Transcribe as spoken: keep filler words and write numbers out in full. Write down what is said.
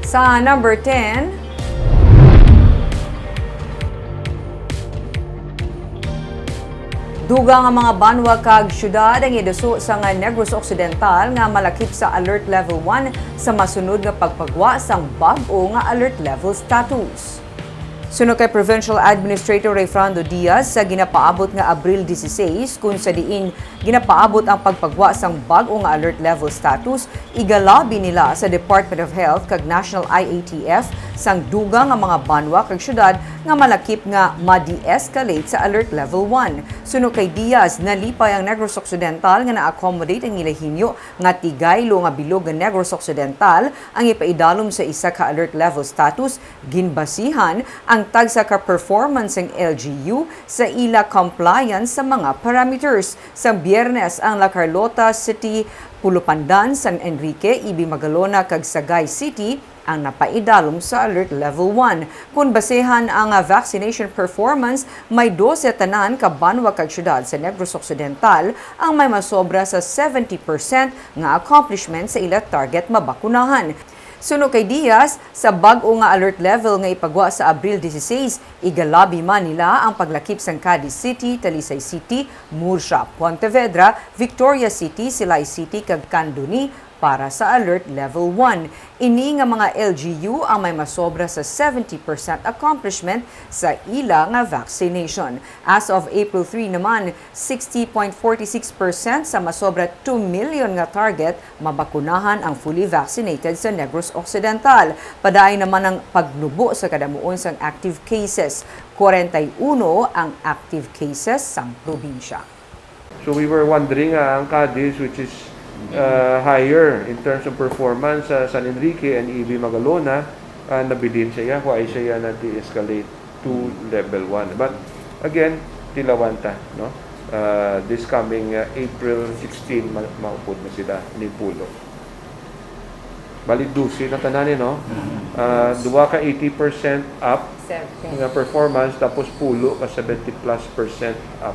Sa number ten, dugang nga mga banwa kag syudad ang iduso sang Negros Occidental nga malakip sa Alert Level one sa masunod nga pagpagwa sang bag-o nga Alert Level status. Suno kay Provincial Administrator Rayfrando Diaz, sa ginapaabot nga Abril dieciséis, kun sa diin ginapaabot ang pagpagwa sang bag-o nga Alert Level status, igalabi nila sa Department of Health kag National I A T F sang dugang nga mga banwa kag syudad nga malakip nga ma-de-escalate sa Alert Level one. Suno kay Diaz, nalipay ang Negros Occidental nga na-accommodate ang ila hinyo nga tigaylo nga bilog nga Negros Occidental ang ipaidalom sa isa ka Alert Level status, ginbasihan ang tagsa ka performance sang L G U sa ila compliance sa mga parameters. Sa Biyernes, ang La Carlota City, Pulupandan, San Enrique, Ibi Magalona, kag Sagay City ang napaidalom sa Alert Level one. Kon basehan ang, ah, vaccination performance, may dose tanan ka banwa kag syudad sa Negros Occidental ang may masobra sa seventy percent nga accomplishment sa ila target mabakunahan. Suno kay Diaz, sa bag-o nga alert level nga ipagwa sa Abril dieciséis, igalabi man nila ang paglakip sang Cadiz City, Talisay City, Murcia, Pontevedra, Victoria City, Silay City, kag Candoni para sa Alert Level one. Ini nga mga L G U ang may masobra sa seventy percent accomplishment sa ila nga vaccination. As of April three naman, sixty point forty six percent sa masobra two million nga target mabakunahan ang fully vaccinated sa Negros Occidental. Padayon naman ang pagnubo sa kadamuon sang active cases. Kwarenta y uno ang active cases sang probinsya. So we were wondering, ah, ang Cadiz, which is, uh, higher in terms of performance sa San Enrique and Ibi Magalona, ah, nabilin siya, why siya na-de-escalate to level one. But again, tilawan ta, no? Uh, this coming, uh, April sixteen, ma-, maupod na sila ni Pulo. Bali, dose na tanan, eh, no? Ah, duwa ka eighty percent up Seven. Nga performance, tapos Pulo ka seventy plus percent up.